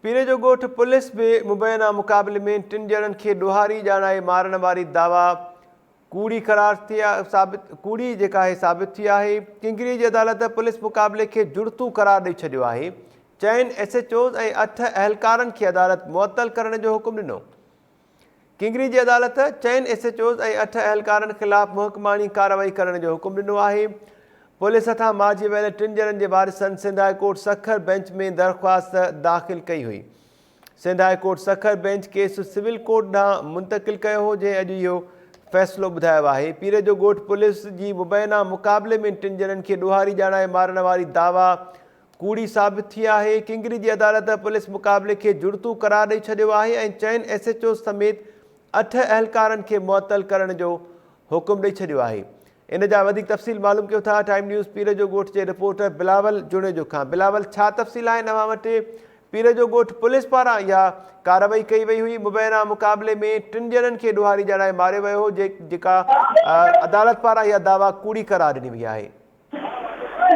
پيري جو ڳوٺ پوليس به مبينا مقابلي ۾ ٽن ڄڻن کي ڏوهاري ڄاڻائي مارڻ واري دعويٰ ڪوڙي قرار ٿي ثابت ڪوڙي جيڪا آهي ثابت ٿي آهي. ڪنگري جي عدالت پوليس مقابلي کي جڙتو قرار ڏئي ڇڏيو آهي. چئن ايس ايڇ اوز ۽ اٺ اهلڪارن کي عدالت معطل ڪرڻ جو حڪم ڏنو. ڪنگري جي عدالت چئن ايس ايڇ اوز ۽ اٺ اهلڪارن خلاف محڪماڻي ڪارروائي ڪرڻ جو حڪم ڏنو آهي. پوليس هٿان مارجي ويل ٽن ڄڻن جي وارثن Sindh high court Sukkur bench ۾ درخواست داخل ڪئي هئي. Sindh high court Sukkur bench case civil court ڏانهن منتقل ڪيو هو جنهن اڄ اهو فيصلو ٻڌايو آهي. پيري جو ڳوٺ پوليس جي مبينا مقابلي ۾ ٽن ڄڻن کي ڏوهاري ڄاڻائي مارڻ واري دعويٰ ڪوڙي ثابت ٿي آهي، ڪنگري جي عدالت پوليس مقابلي کي جڙتو قرار ڏئي ڇڏيو آهي ۽ چئن ايس ايڇ اوز سميت اٺ اهلڪارن کي معطل ڪرڻ جو حڪم ڏئي ڇڏيو آهي. ان جا وڌيڪ تفصيل معلوم ڪيون ٿا ٽائيم نيوز پير جو ڳوٺ جي رپورٽر بلاول جوڻيجو کان. بلاول ڇا تفصيل آهن اوهان وٽ پير جو ڳوٺ پوليس پاران اها ڪارروائي ڪئي وئي هئي مبينا مقابلي ۾ ٽن ڄڻن کي ڏوهاري ڄاڻائي ماريو ويو هو جيڪا عدالت پاران اها دعويٰ ڪوڙي قرار ڏني وئي آهي.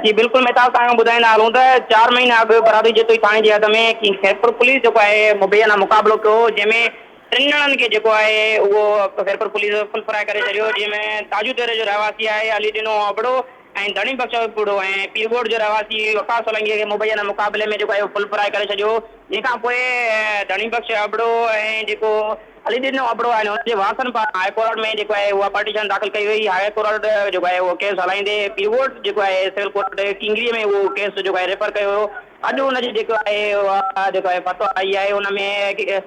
جي بلڪل مهتاب توهان کي ٻڌائيندا هلون ته چار مهينا اڳ برادري جتوئي ٿاڻي جي حد ۾ ڪنگ خيرپور پوليس جيڪو آهي مبينا مقابلو ڪيو هو جنهن ۾ ٽن ڄڻن کي جيڪو آهي اهو خيرپور پوليس فل فرائي ڪري ڇڏيو جنهن ۾ تاجو ديري جو رهواسي آهي علي ڏنو ابڙو ۽ ڌڻي بخش ابڙو ۽ پيرڳوٺ جو رهواسي وقاص سولنگي کي مبينا مقابلي ۾ جيڪو آهي فل فرائي ڪري ڇڏيو جنهن کان پوء ڌڻي بخش ابڙو ۽ جيڪو علي ڏنو ابڙو آهن ان جي وارثن پاران هاء ڪورٽ ۾ جيڪو آهي اها پٽيشن داخل ڪئي وئي هاء ڪورٽ جيڪو آهي اهو ڪيس هلائيندي پيرڳوٺ جيڪو آهي سول ڪورٽ ڪنگري ۾ اهو ڪيس جيڪو آهي ريفر ڪيو ويو اڄ ان جي جيڪو آهي اها جيڪو آهي فتويٰ آئي آهي ان ۾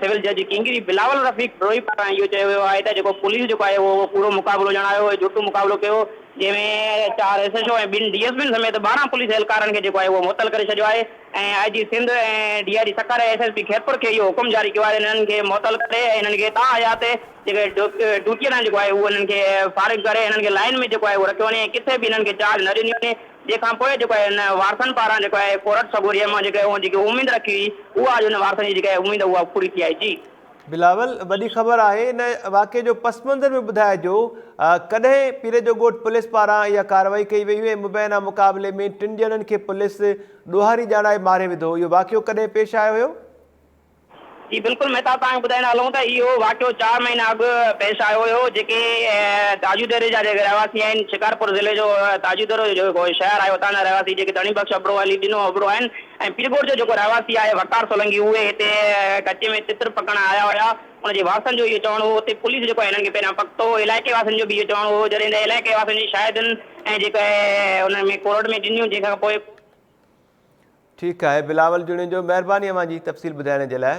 سول جج ڪنگري بلاول رفيق بروهي پاران اهو چيو ويو آهي ته جيڪو پوليس جيڪو آهي اهو ڪوڙو مقابلو ڄاڻايو ۽ جڙتو مقابلو ڪيو جنهن ۾ چار ايس ايڇ او ۽ ٻن ڊي ايس پين سميت 12 پوليس اهلڪارن کي جيڪو آهي اهو معطل ڪري ڇڏيو آهي ۽ I جي Sindh ۽ D I G Sukkur ۽ S S P Khairpur کي اهو حڪم جاري ڪيو آهي ته انهن کي معطل ڪري ۽ انهن کي تا حيات جيڪي ڊيوٽيء تان جيڪو آهي اهو انهن کي فارغ ڪري انهن کي لائين ۾ جيڪو آهي اهو رکيو وڃي ۽ ڪٿي به انهن کي چارج نه ڏني وڃي جنهن کان پوء جيڪو آهي ان وارثن پاران جيڪو آهي ڪورٽ سڳوريء مان جيڪي جيڪي اميد رکي هئي اها اڄ ان وارثن جي جيڪا اميد اها پوري ٿي آهي جي. بلاول وڏي خبر آهي ان واقعي جو پس منظر به ٻڌائجو ڪڏهن پيري جو ڳوٺ پوليس پاران اها ڪارروائي ڪئي وئي هئي ۽ مبينا مقابلي ۾ ٽن ڄڻن کي پوليس ڏوهاري ڄاڻائي ماري وڌو اهو واقعو ڪڏهن پيش آيو هيو؟ جي بلڪل مهتاب توهان کي ٻڌائيندا هلون ته اهو واقعو چار مهينا اڳ پيش آيو هيو جيڪي تاجو ديري جا جيڪي رهواسي آهن شڪارپور ضلعي جو تاجو ديرو جيڪو شهر آهي اتان جا رهواسي جيڪي ڌڻي بخش ابڙو علي ڏنو ابڙو آهن ۽ پيرڳوٺ جو جيڪو رهواسي آهي وقار سولنگي اهي هتي ڪچي ۾ تتر پڪڻ آيا هيا ان جي وارثن جو اهو چوڻ هو اتي پوليس جيڪو آهي هنن کي پهريان پڪتو هو علائقي واسين جو به اهو چوڻ هو جڏهن ته علائقي واسين جي شاهدين ۽ جيڪو آهي انهن ۾ ڪورٽ ۾ ڏنيون جنهن کان پوء. ٺيڪ آهي بلاول جوڻيجو مهرباني اوهان جي تفصيل ٻڌائڻ جي لاء.